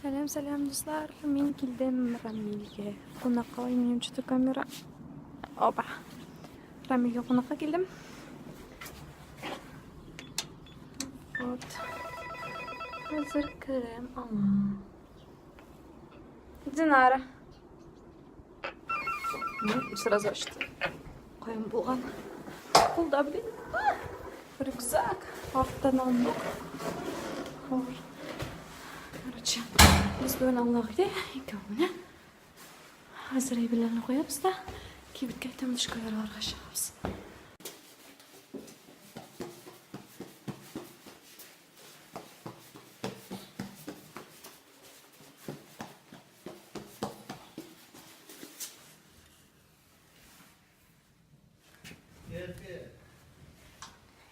Сәлам, сәлам, дуслар. Мин килдем Рамилгә кунакка. Ой, минем что-то камера. Опа. Рамилгә кунакка килдем. Вот. Хәзер керәм аңа. Динара. Ну, сразу ачты. Каян булган? Кулда, блин. Рюкзак. Артта ноутбук. Авыр. Короче, без бүген авылга китә, икәү генә. Хәзер әйберләрне куябыз да, кибеткә тәмлешкәләр алырга чыгабыз.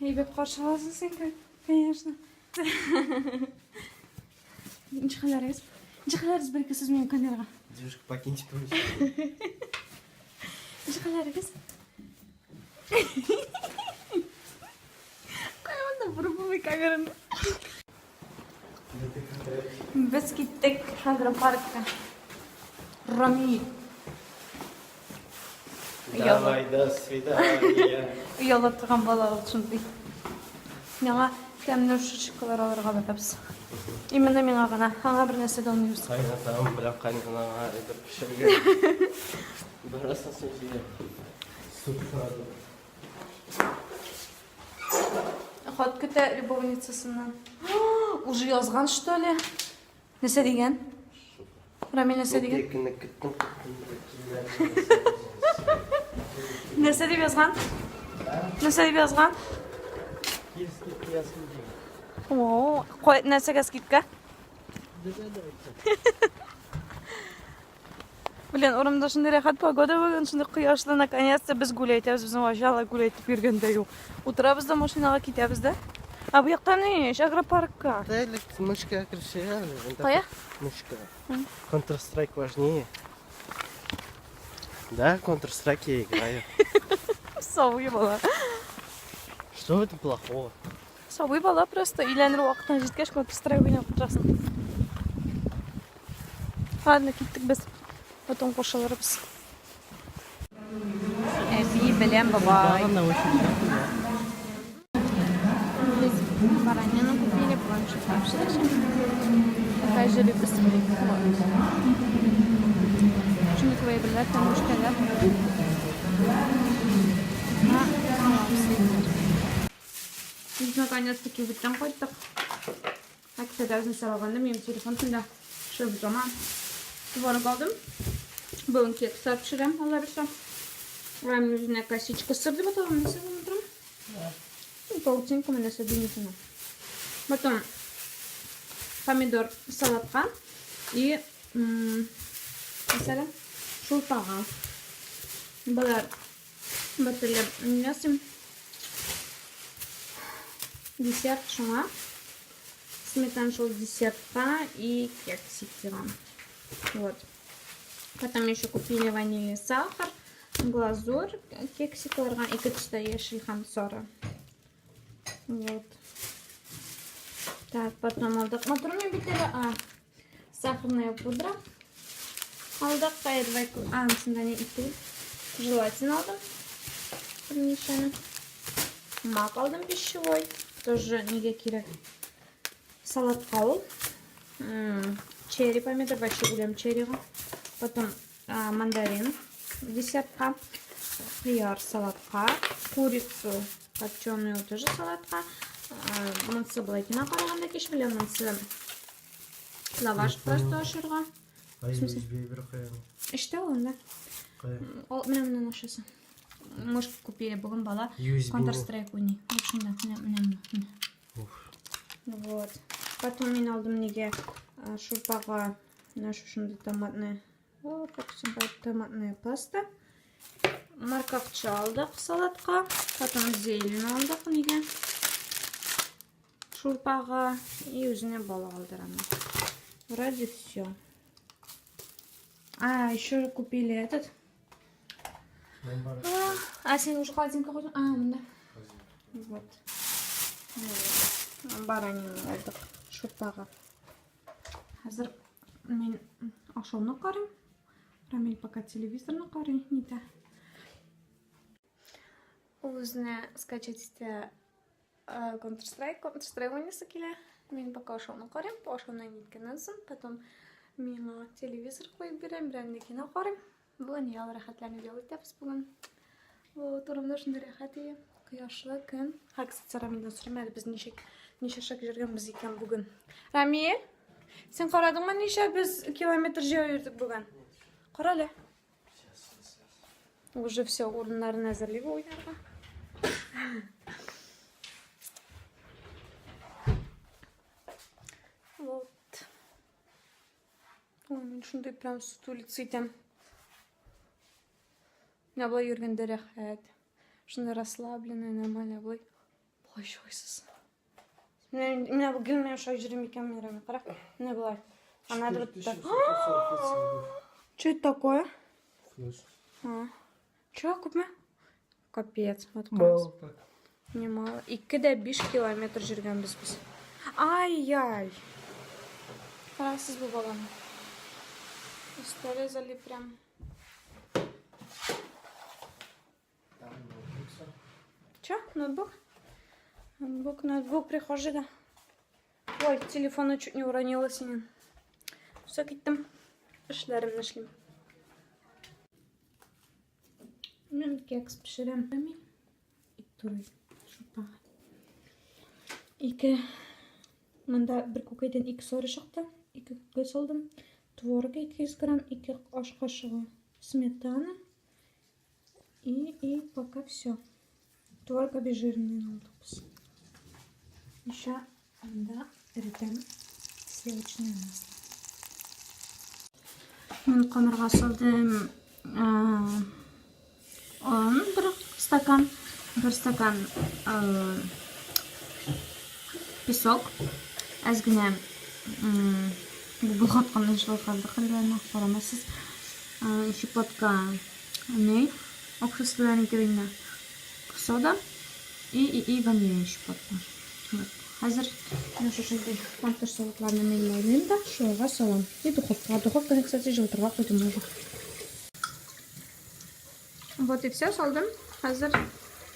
Әйбәт каршы аласың син, конечно. Ничек хәлләрегез? Ничек хәлләрегез? Бер ике сүз минем камерага. Девушка, покиньте помещение. Ничек хәлләрегез? Кая монда борып камераны? Без киттек хәзер паркка. Рамиль. Давай, до свидания. Оялып торган бала ул шундый. Миңа тәмле шишкалар алырга барабыз. Именно миңа гына. Аңа бер нәрсә дә алмыйбыз. Кайнатам белән кайнанага әйбер пешергән. Барасың син җыеп. Суп Хат көтә любовницасыннан. Уже язган, что ли? Нәрсә дигән? Рамил нәрсә дигән? Көнне көттем, көттем. Нәрсә дип язган? Нәрсә дип язган? Кил, скидка язсын дигән. О, кой, нәрсәгә скидка? Блин, урамда шундый рәхәт погода бүген, шундый кояшлы, наконец-то без гуляйтәбез, безнең вообще алай гуляйтеп йөргәндә юк. Утырабыз да машинага китәбез дә. А бу якта ни эш? Агропаркка. Да, элек мышка керше. Кая? Мышка. Counter-Strike важнее. Да, Counter-Strike я играю. Сабый бала. Что в этом плохого? Сабый бала просто өйләнер вакытың җиткәч Counter-Strike уйнап утырасың. Ладно, киттек без. Потом кушылырбыз. Әби белән бабай. Без баранину купили, планшет вообще. Такая же любит. Шундый күп әйберләр, тәмлүшкәләр. Без наконец-таки кибеттән кайттык. Акциядә үзем сораганда минем телефон шунда төшереп тора. Творог алдым. Бүген кекслар пешерәм, Алла бирсә. Рамил үзенә косичка сыр дип аталган нәрсә булып тора. Ну, паутинка менә нәрсә димисең. Потом помидор салатка и мәсәлән, шулпага. Болар бер төрле ясыйм. Десерт шуңа. Сметан шул десертка и кексик Вот. Потом еще купили ванильный сахар, глазурь кексикларга ике төстә яшел һәм сары. Вот. Так, потом алдык. Матурмы бит әле? А, сахарная пудра. Алдык. Кая, А, сында не итү. Желатин алдым. Берничәне. Мак алдым пищевой. Тоже нигә кирәк. Салатка ул. Черри помидор. Вообще үләм черрига. Потом мандарин десертка. Хыяр салатка. Курицу копченую тоже салатка. Монысы болай гына караганда кич белән монысы лаваш просто ашырга. В смысле? бер кая? Эштә ул анда. Кая? Ул менә менә ашасы. Мышку купили бүген бала USB. Counter Strike уйный. Вот шунда, менә менә менә. Вот. Потом мин алдым нигә шурпага менә шушындый томатный. Вот, томатная паста. Морковча алдык салатка, потом зелень алдык нигә? Шурпага и үзенә балык алдырам. Вроде все. А, еще купили этот. А, син уже холодильникка куйдың? А, монда. Вот. Баранина алдык шурпага. Хәзер мин ашауны карыйм. Рамиль пока телевизорны карый, нитә. Ул үзенә скачать итә Counter-Strike, Counter-Strike уйныйсы килә. Мин пока ашауны карыйм, ашауны ниткәннән соң, потом миңа телевизор куеп бирәм, берәр кино карыйм. Бүген ял рәхәтләнеп ял итәбез бүген. Вот, урамда шундый рәхәт ие. Кояшлы көн. Ха, кстати, Рамилдән сорыйм әле, без ничек, ничә шаг йөргәнбез икән бүген. Рамил, син карадыңмы ничә без километр җәяү йөрдек бүген? Кара әле. Уже все, урыннарын әзерли бу уйнарга. Вот. Ой, мин шундый прям сутулица итәм. Менә болай йөргәндә рәхәт. Шундый расслабленный, нормально болай. Болай чыгайсыз. Менә бүген менә шулай йөрим икән, менә кара. Менә болай. А надо вот так. Что это такое? Флеш. А. Чё, күпме? Капец, вот Мало так. Немало. 2,5 километр йөргәнбез без. Ай-яй. Карагыз бу баланы. Өстәл прям. Там ноутбук сам. Чё, ноутбук? Ноутбук, ноутбук прихожийда. Ой, телефоны чуть не уронила синең. Все, киттем. Эшләремне эшлим. Мин кекс пешерәм. Мин ит турый шурпага. Ике монда бер күкәйдән ике сары чыкты. Ике күкәй салдым. Творог 200 грамм, ике аш кашыгы сметана. И пока все. Творог обезжиренный алдык без. Еще анда эретәм сливочное масло. Мин камырга салдым он бер стакан, бер стакан песок, әз генә бу болгатканны җылытканды хәлләренә карамасыз. Щепотка ни, уксус белән итеп инде сода и ваниль щепотка. Вот. Хәзер менә шушындый контур салатларны мин майлыйм да, шуларга салам. И духовкага. Духовканы, кстати, җылытырга куйдым уже. Вот и все, салдым. Хәзер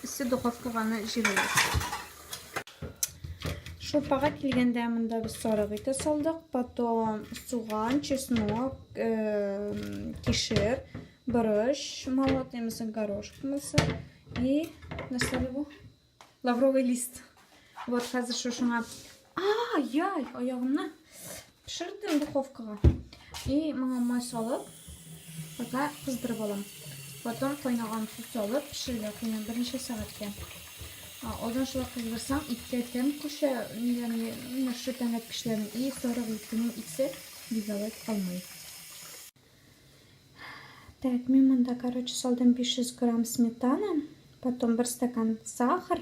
эссе духовкага аны җибәрәбез. Шурпага килгәндә монда без сарык ите салдык, потом суган, чеснок, кишер, борыч, молотый мысы, горошек мысы и нәрсә бу? Лавровый лист. Вот хәзер шушыңа. Ай-яй, аягымны пешердем духовкага. И моңа май салып, пока кыздырып алам. Потом кайнаган су салып пешерергә куям берничә сәгатькә. Алдан шулай кыздырсаң, иткә тәм күчә, ягъни менә шушы тәмләткечләрнең и сарык итенең исе бик алай калмый. Так, мин монда, короче, салдым 500 грамм сметана, потом бер стакан сахар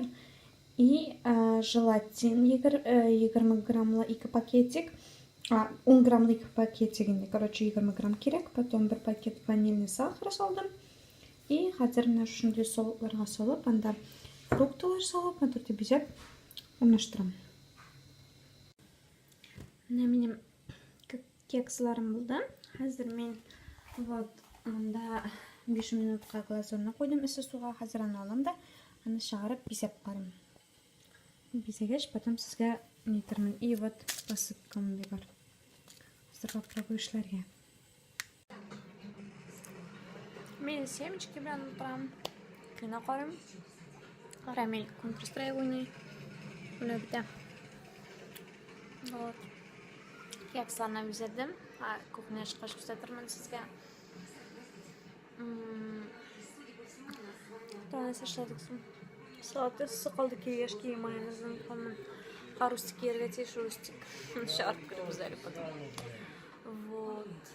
и желатин 20 граммлы ике пакетик. А, 10 граммлы ике пакетик инде, короче, 20 грамм кирәк. Потом бер пакет ванильный сахар салдым. И хәзер менә шушындый савытларга салып, анда фруктылар салып, матур итеп бизәп урнаштырам. Менә минем кексларым булды. Хәзер мин вот монда 5 минутка глазурны куйдым эссе суга. Хәзер аны алам да, аны чыгарып бизәп карыйм. Бизәгәч, потом сезгә нитермен. И вот посыпка мондый бар. Хәзер попробую эшләргә. Мин семечки белән утырам. Кино карыйм. Рамиль Counter-Strike уйный. Менә бетә. Вот. Кексларны бизәдем. Кухня чыккач күрсәтермен сезгә. Тагын нәрсә эшләдек соң? Салат ясасы калды килгәч кием майонезын онытканмын. Рустик кияргә тиеш, рустик. Чыгарып керербез әле потом. Вот,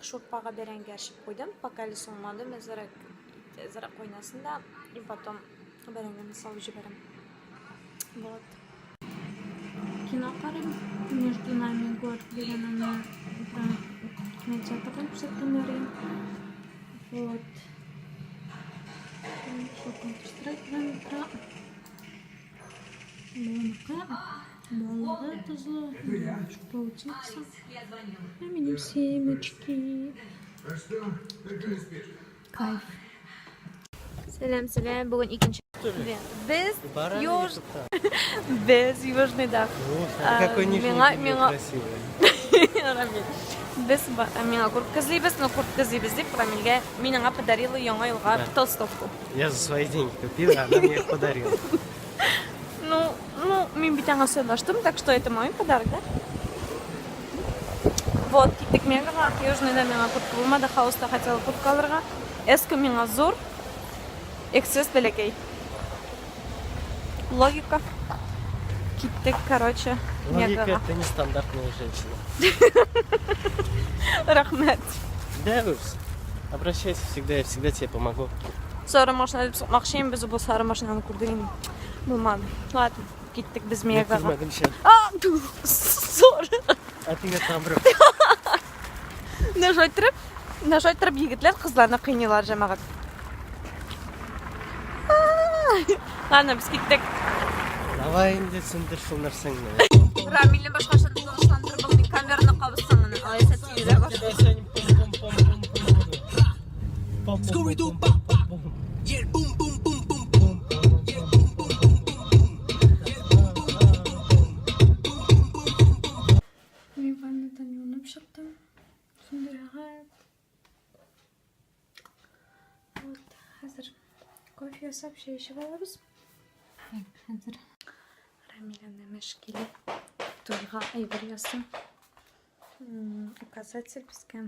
шурпага бәрәңге әрчеп куйдым. Пока әле суынмады, әзерәк әзерәк кайнасын да, и потом бәрәңгене салып җибәрәм. Вот. Кино карыйм. Между нами город дигән аны кинотеатрдан күрсәткәннәр. Вот. Шул Counter-Strike белән утыра. Баланыкы, балыгы тозлы, получится. А минем семечки. Кайф. Сәлам, сәлам. Бүген икенче. Без юж Без южныйда. Какой нижний Миңа красивый. Рамиль. Без миңа куртка эзлибез, но куртка эзлибез дип Рамилгә мин аңа подарила яңа елга толстовку. Я за свои деньги купила, она мне их подарила. Ну, мин бит аңа сөйләштем, так что это мой подарок, да? Вот, киттек Мегага, Южныйда миңа куртка булмады, Хауста хотела куртка алырга. Эска миңа зур, Эксес бәләкәй. Логика. Киттек, короче, Логика Мегага. это нестандартная женщина. Рәхмәт. Да, упс. Обращайся всегда, я всегда тебе помогу. Сары машина дип сукмакчы идем, без бу сары машинаны күрдек инде. Булмады. Ладно, киттек без Мин Мегага. күрмәдем шәп. А, соры. А ты как там бро? Менә шулай иттереп, менә шулай иттереп егетләр кызларны кыйныйлар, җәмәгать. Ладно, без киттек. Давай инде сүндер шул нәрсәңне. Рамилне башкача тынычландырып булмый, камераны кабызсаң гына. Алайса тизрәк Мин ваннадан юынып чыктым. Шундый рәхәт. Вот, хәзер кофе ясап чәй эчеп алабыз. Так, хәзер Рамиләне мәш килеп туйга әйбер ясый. Указатель безгә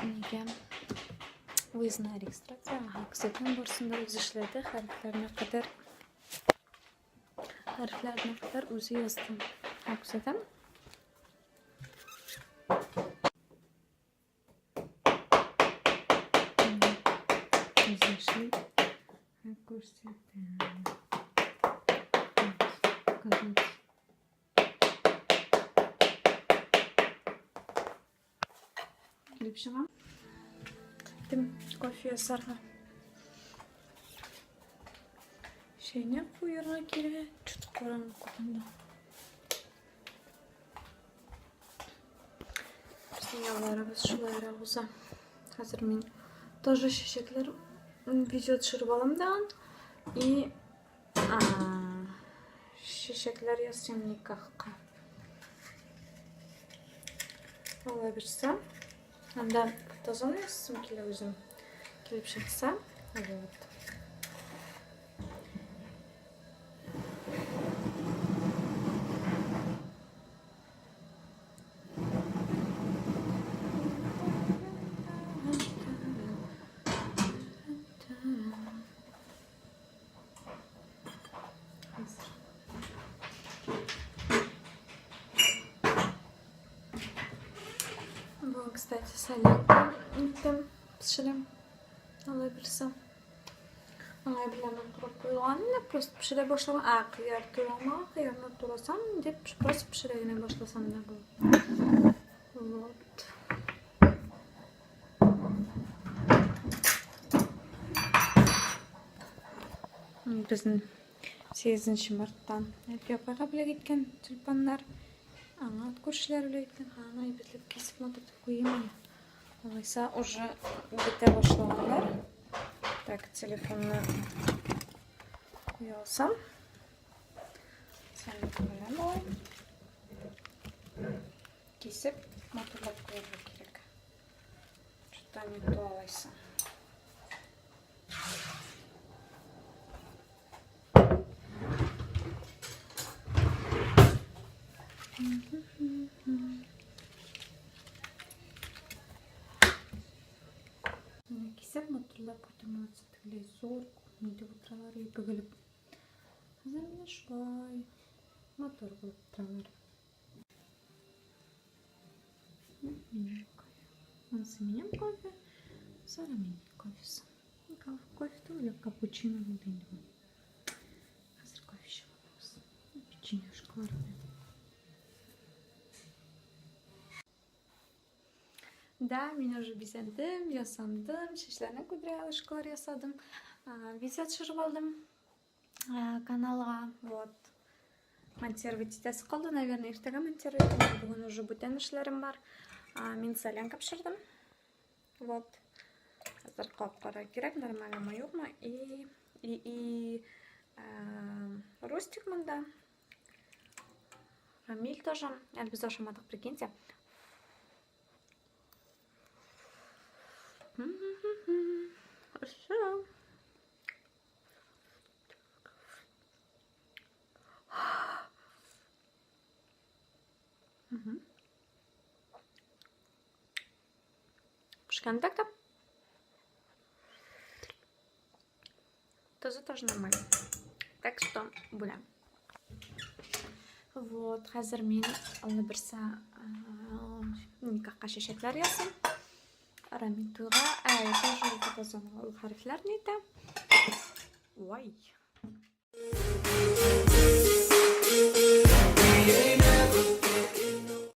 нигә выездная регистрация күрсәтмә барысын да үзе эшләде, хәрефләренә кадәр хәрефләренә кадәр үзе язды. Һәм күрсәтәм. Үзе эшли. Һәм күрсәтәм. Вот, указатель. Килеп чыга. Киттем кофе ясарга. Чәйне куярга кирәк. Чуть караңгы кухняда. Безнең ялларыбыз шулайрак уза. Хәзер мин тоже чәчәкләр видео төшереп алам да и чәчәкләр ясыйм никахка. Алла бирсә, анда фотозона ясыйм килә үзем. Килеп чыкса, вот. Бу, кстати, солянка иттем, пешерәм. Алай бирсә. Алай белән корып куелган инде, просто пешерә башлаган. А, кыяр турама, кыярны турасам дип, просто пешерә генә башласам да була. Вот. Безнең 8 марттан Әлфия апайга бүләк иткән тюльпаннар. Аңа күршеләр бүләк иткән. Аны әйбәтләп кисеп матуртып куйыйм әле. Алайса уже бетә башлаганнар. Так, телефонны куя алсам. Солянка белән алай. Кисеп матурлап куярга кирәк. Что-то не то алайса. Менә кисеп матурлап куйдым, молодцы, тегеләй зур нидә утыралар, и бөгелеп. Хәзер менә шулай матур булып торалар. Минем кофе. Монысы минем кофе. Сара минем кофесы. Кофе түгел, капучино булды инде бу. Хәзер кофе эчеп алабыз. Печенюшкалар белән. Да, мин уже бизәндем, ясандым, чәчләрне кудряшкалар ясадым. Видео төшереп алдым каналга. Вот. Монтировать итәсе калды, наверное, иртәгә монтировать итәм. Бүген уже бүтән эшләрем бар. Мин солянка пешердем. Вот. Хәзер кап-кара кирәк, нормальнымы, юкмы. И, и, и Рустик монда. Рамиль тоже. Әле без ашамадык, прикиньте. Хорошо. Угу. Пешкән так-то. Тозы тоже нормально. Так что бүләм. Вот, хәзер мин алла берсә никахка чәчәкләр ясыйм. Рамил туйга, ә, тоже фотозонага ул хәрефләр нитә. Ой.